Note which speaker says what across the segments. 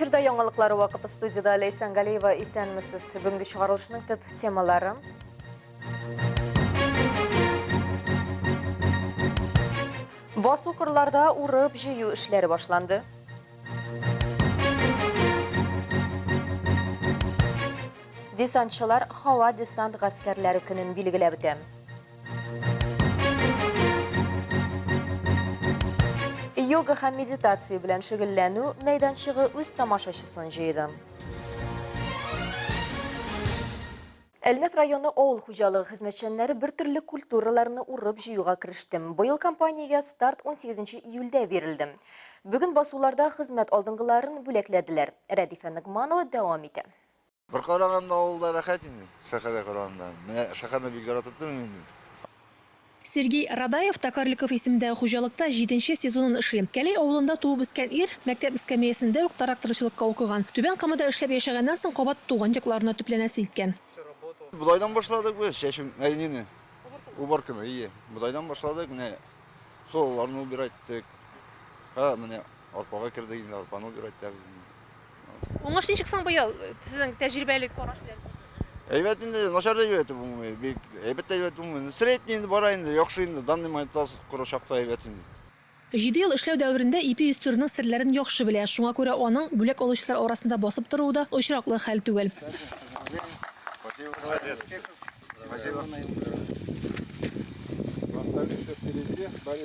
Speaker 1: Эфирда яңалыклар вакыты студияда Ләйсән Галиева исәнмесез. Бүгенге чыгарылышның төп темалары. Басу кырларда урып җыю эшләре башланды. Десантчылар һава десант гаскәрләре көнен билгеләп үтә. Йога һәм медитация белән шөгыльләнү мәйданчыгы үз тамашачысын җыйды. Әлмәт районы авыл хуҗалыгы хезмәтчәннәре бер төрле культураларны урып җыюга кереште. Быел кампаниягә старт 18 июльдә бирелде. Бүген басуларда хезмәт алдынгыларын бүләкләделәр. Рәдифә Ногманова дәвам итә.
Speaker 2: Бер караганда авылда рәхәт инде, шәһәргә караганда. Менә шәһәрне бик яратып тормыйм инде.
Speaker 3: Сергей Радаев Токарликов исемендәге хуҗалыкта җиденче сезонын эшли. Кәләй авылында туып үскән ир мәктәп эскәмиясендә үк тракторчылыкка укыган. Түбән Камада эшләп яшәгәннән соң кабат туган якларына төпләнәсе иткән.
Speaker 2: Бодайдан башладык без чәчү, әй нине, уборканы, ие. Бодайдан башладык, менә солыларны убирать иттек. Ха, менә арпага кердек инде, арпаны убирать итәбез инде.
Speaker 3: Уңыш ничек соң быел, сезнең тәҗрибәле караш белән?
Speaker 2: Әйбәт инде, начар да әйбәт булмый, бик әйбәт тә әйбәт булмый. Средний инде бара инде, яхшы инде, данный моментта коры чакта әйбәт инде.
Speaker 3: Җиде ел эшләү дәверендә ипи үстерүнең серләрен яхшы белә, шуңа күрә аның бүләк алучылар арасында басып торуы да очраклы хәл түгел.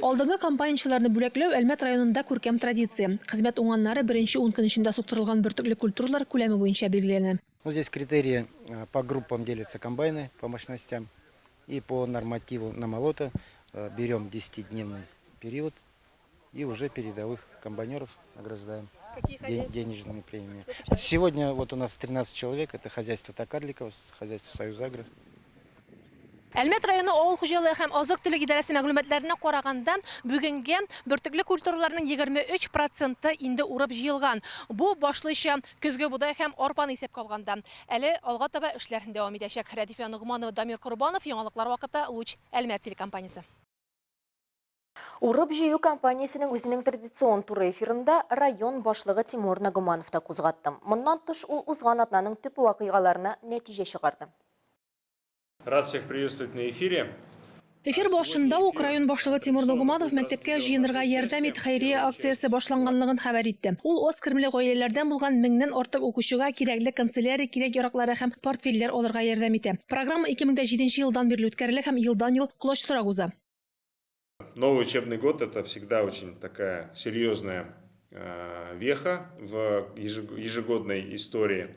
Speaker 3: Алдынгы комбайнчыларны бүләкләү Әлмәт районында күркәм традиция. Хезмәт уңганнары беренче ун көн эчендә суктырылган бөртекле культуралар күләме буенча билгеләнә.
Speaker 4: Ну, здесь критерии по группам делятся комбайны по мощностям и по нормативу намолота берем десятидневный период и уже передовых комбайнеров награждаем денежными премиями. Сегодня вот у нас 13 человек, это хозяйство Токарликова, хозяйство Союзагро.
Speaker 3: Әлмәт районы авыл хуҗалыгы һәм азык-төлек идарәсе мәгълүматларына караганда, бүгенгә бөртекле культураларның 23 проценты инде урып җыелган. Бу, башлыча, көзге бодай һәм арпаны исәпкә алганда. Әле алга таба эшләр дәвам итәчәк. Рәдифә Ногманова, Дамир Корбанов, Яңалыклар вакыты, Луч, Әлмәт телекомпаниясе.
Speaker 1: Урып-җыю кампаниясенең үзенең традицион туры эфирында район башлыгы Тимур Нагуманов та кузгатты. Моннан тыш, ул узган атнаның төп вакыйгаларына нәтиҗә чыгарды.
Speaker 5: Рад всех приветствовать на эфире.
Speaker 3: Эфир башында ук район башлыгы Тимур Нагуманов мәктәпкә җыенырга ярдәм ит хәйрия акциясе башланганлыгын хәбәр итте. Ул аз керемле гаиләләрдән булган меңнән артык укучыга кирәкле канцелярия кирәк-яраклары һәм портфельләр алырга ярдәм итә. Программа 2007 елдан бирле үткәрелә һәм елдан-ел колачлырак уза.
Speaker 5: Новый учебный год это всегда очень такая серьезная э, веха в ежегодной истории.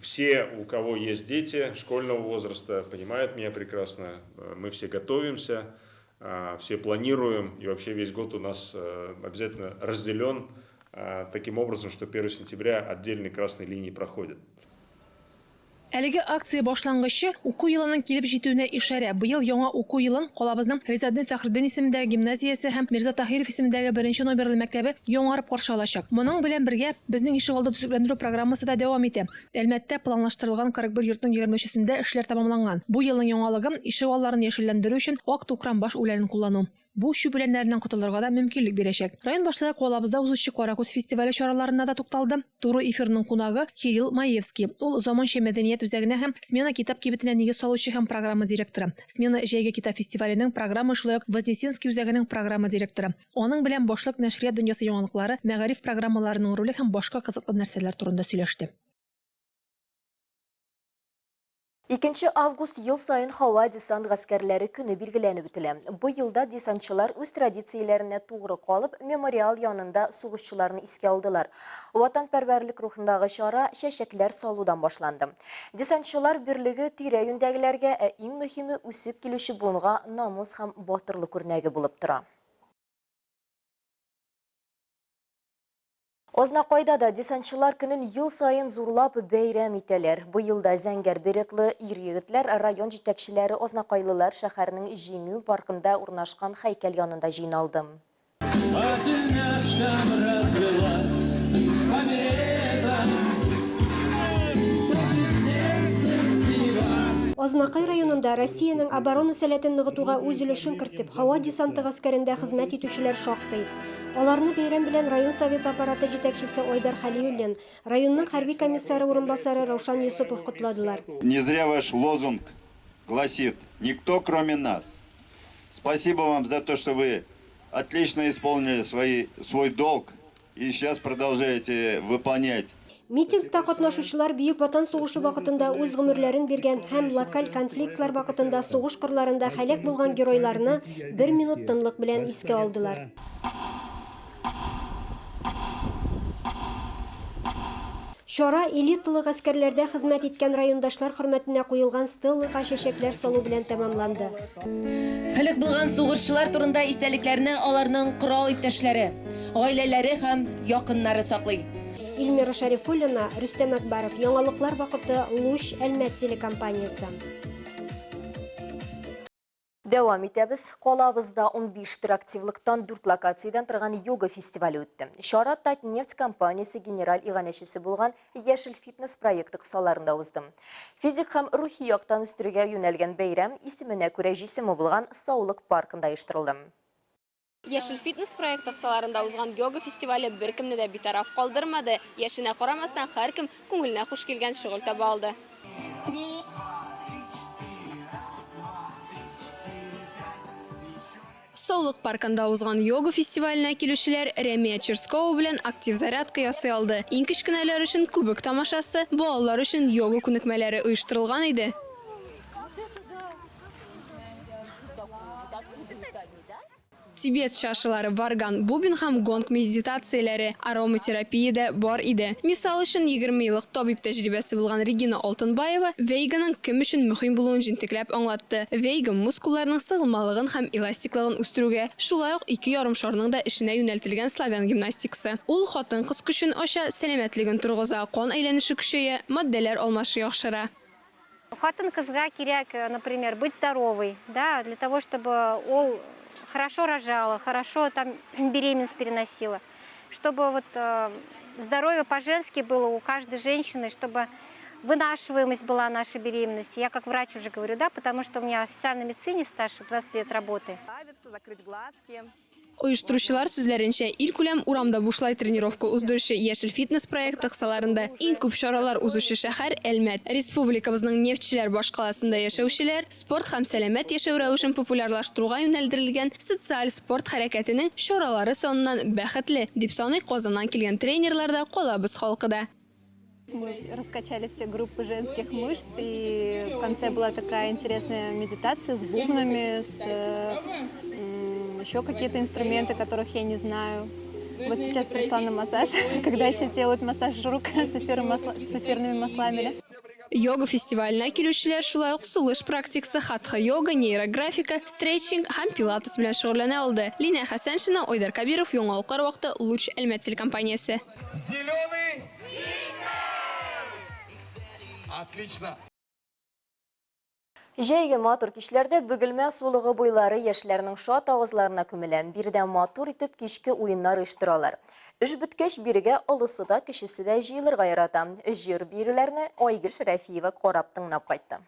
Speaker 5: Все, у кого есть дети школьного возраста, понимают меня прекрасно. Мы все готовимся, э, все планируем, и вообще весь год у нас э, обязательно разделен таким образом, что 1 сентября отдельной красной линии проходит.
Speaker 3: Әлеге акция башлангычы, уку елының килеп җитүенә ишарә. Быел яңа уку елын калабызның Ризатдин Фәхретдин исемендәге гимназиясе һәм Мирза Таһиров исемендәге беренче номерлы мәктәбе яңарып каршы алачак. Моның белән бергә Безнең ишегалды төзекләндерү программасы да дәвам итә. Әлмәттә планлаштырылган 41 йортның 23сендә эшләр тәмамланган. Бу елның яңалыгы, ишегалларын яшелләндерү өчен ак тукранбаш үләнен куллану. Бу чүп үләннәреннән котылырга да мөмкинлек бирәчәк. Район башлыгы калабызда узучы Каракүз фестивале чараларына да тукталды. Туры эфирның кунагы, Кирилл Маевский. Ул Заманча мәдәният үзәгенә һәм Смена китап кибетенә нигез салучы һәм программа директоры. Смена җәйге китап фестиваленең программа шулай ук Вознесенский үзәгенең программа директоры. Аның белән башлык нәшрият дөньясы яңалыклары, мәгариф программаларының роле һәм башка кызыклы нәрсәләр турында сөйләште.
Speaker 1: Икенче август ел саен һава десант гаскәрләре көне билгеләнеп үтелә. Быел да десантчылар үз традицияләренә тугры калып, мемориал янында сугышчыларны искә алдылар. Ватанпәрвәрлек рухындагы чара чәчәкләр салудан башланды. Десантчылар берлеге тирә-юньдәгеләргә, ә иң мөһиме үсеп килүче буынга намус һәм батырлык үрнәге булып тора. Азнакайда да десантчылар көнен ел саен зурлап бәйрәм итәләр. Быел да зәңгәр беретлы ир-егетләр, район җитәкчеләре азнакайлылар шәһәрнең Җиңү паркында урнашкан һәйкәл янында җыйналды.
Speaker 6: Азнакай районында Россиянең оборона сәләтен ныгытуга үз өлешен кертеп, һава десанты гаскәрендә хезмәт итүчеләр шактый. Аларны бәйрәм белән район Советы аппараты җитәкчесе Айдар Хәлиуллин, районның хәрби комиссары урынбасары Раушан Йосыпов котладылар.
Speaker 7: Не зря ваш лозунг гласит «Никто, кроме нас». Спасибо вам за то, что вы отлично исполнили свои, свой долг и сейчас продолжаете выполнять.
Speaker 6: Митингта катнашучылар Бөек Ватан сугышы вакытында үз гомерләрен биргән һәм локаль конфликтлар вакытында сугыш кырларында һәлак булган геройларны бер минут тынлык белән искә алдылар. Чара элиталы гаскәрләрдә хезмәт иткән райондашлар хөрмәтенә куелган стеллага чәчәкләр салу белән тәмамланды.
Speaker 8: Һәлак булган сугышчылар турында истәлекләрне аларның корал иптәшләре, гаиләләре һәм якыннары саклый.
Speaker 6: Эльмира Шәрифуллина, Рөстәм Әкбаров, Яңалыклар вакыты, Луч, Әлмәт телекомпаниясе.
Speaker 1: Дәвам итәбез. Калабызда 15 төр активлыктан 4 локациядән торган йога фестивале үтте. Чара Татнефть компаниясе генераль иганәчесе булган Яшел фитнес проекты кысаларында узды. Физик һәм рухи яктан үстерүгә юнәлгән бәйрәм исеменә күрә җисеме булган Саулык паркында оештырылды.
Speaker 9: Яшел фитнес проекты кысаларында узган йога фестивале беркемне дә битараф калдырмады. Яшенә карамастан, һәркем күңеленә хуш килгән шөгыль таба алды.
Speaker 10: Саулык паркында узган йога фестиваленә килүчеләр Рәмия Черскова белән актив зарядка ясый алды. Иң кечкенәләр өчен күбек тамашасы, балалар өчен йога күнекмәләре оештырылган иде. Тибет чашалары, варган, бубен һәм гонг медитацияләре, ароматерапия дә бар иде. Мисал өчен, 20 еллык табиб тәҗрибәсе булган Регина Алтынбаева вейганың кем өчен мөһим булуын җентекләп аңлатты. Вейга мускулларның сыгылмалыгын һәм эластиклыгын үстерүгә, шулай ук ике ярымшарның да эшенә юнәлтелгән славян гимнастикасы. Ул хатын-кыз көчен ача, сәламәтлеген торгыза, кан әйләнеше көчәя, матдәләр алмашы яхшыра.
Speaker 11: Хатын-кызга кирәк, например, быть здоровой, да, для того, чтобы ул хорошо рожала, хорошо там беременность переносила, чтобы вот здоровье по-женски было у каждой женщины, чтобы вынашиваемость была нашей беременности. Я как врач уже говорю, да, потому что у меня в официальной медицине стаж 20 лет работы.
Speaker 10: Оештыручылар сүзләренчә, илкүләм урамда бушлай тренировка уздыручы Яшел фитнес проекты кысаларында иң күп чаралар узучы шәһәр, Әлмәт. Республикабызның нефтьчеләр башкаласында яшәүчеләр спорт һәм сәламәт яшәү рәвешен популярлаштыруга юнәлдерелгән социаль спорт хәрәкәтенең чаралары саныннан бәхетле, дип саный Казаннан килгән тренерлар да, калабыз халкы да.
Speaker 12: Мы раскачали все группы женских мышц, и в конце была такая интересная медитация с бубнами, с еще какие-то инструменты, которых я не знаю. Вот сейчас пришла на массаж, когда еще делают массаж рук с, с эфирными маслами. Да?
Speaker 10: Йога фестиваленә килүчеләр шулай ук сулыш практикасы, хатха-йога, нейрографика, стретчинг һәм пилатес белән шөгыльләнә алды. Линә Хәсәншина, Айдар Кабиров, Яңалыклар вакыты, Луч, Әлмәт телекомпаниясе.
Speaker 13: Зеленый! Отлично!
Speaker 1: Җәйге матур кичләрдә Бөгелмә сулыгы буйлары яшьләрнең шат авазларына күмелә. Биредә матур итеп кичке уеннар оештыралар. Эш беткәч, бирегә олысы да, кечесе дә җыелырга ярата. Җыр-биюләрне Айгөл Шәрәфиева карап-тыңлап кайтты.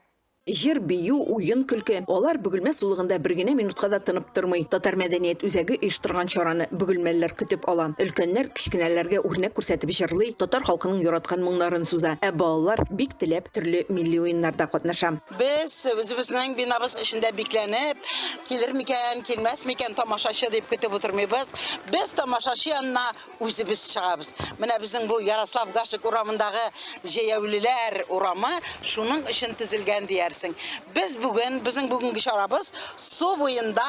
Speaker 14: Җыр, бию, уен-көлке, алар Бөгелмә сулыгында бер генә минутка да тынып тормый. Татар мәдәният үзәге оештырган чараны бөгелмәлеләр көтеп ала. Өлкәннәр кечкенәләргә үрнәк күрсәтеп җырлый, татар халкының яраткан моңнарын суза. Ә балалар бик теләп төрле милли уеннарда катнаша.
Speaker 15: Без үзебезнең бинабыз эчендә бикләнеп, килер микән, килмәс микән тамашачы дип көтеп утырмыйбыз. Без тамашачы янына Үзебез чыгабыз. Менә безнең бу Ярослав Гашек урамындагы җәяүлеләр урамы шуның өчен төзелгән диярсең. Без бүген, безнең бүгенге чарабыз су буенда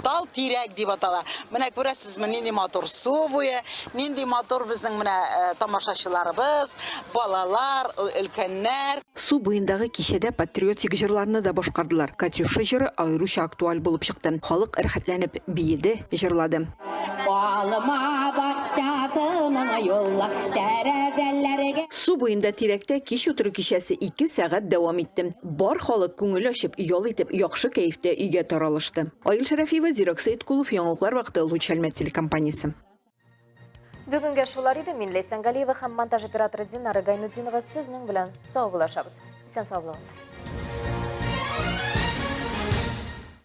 Speaker 15: тал тирәк дип атала. Менә күрәсезме, нинди матур су буе, нинди матур безнең менә э, тамашачыларыбыз, балалар, өлкәннәр.
Speaker 14: Су буендагы кичәдә патриотик җырларны да башкардылар. Катюша җыры аеруча актуаль булып чыкты. Халык рәхәтләнеп биеде, җырлады.
Speaker 16: Алма бакчасының юлла тәрәзәләргә.
Speaker 14: Су буенда тирәктә кич утыру кичәсе ике сәгать дәвам итте. Бар халык күңел ачып, ял итеп, яхшы кәефтә өйгә таралышты. Айгөл Шәрәфиева, Зирәк Сәеткулов, Яңалыклар вакыты, Луч Әлмәт телекомпаниясе.
Speaker 1: Бүгенгә шулар иде. Мин Ләйсән Галиева һәм монтаж операторы Динара Гайнутдинова сезнең белән саубуллашабыз. Исән сау булыгыз.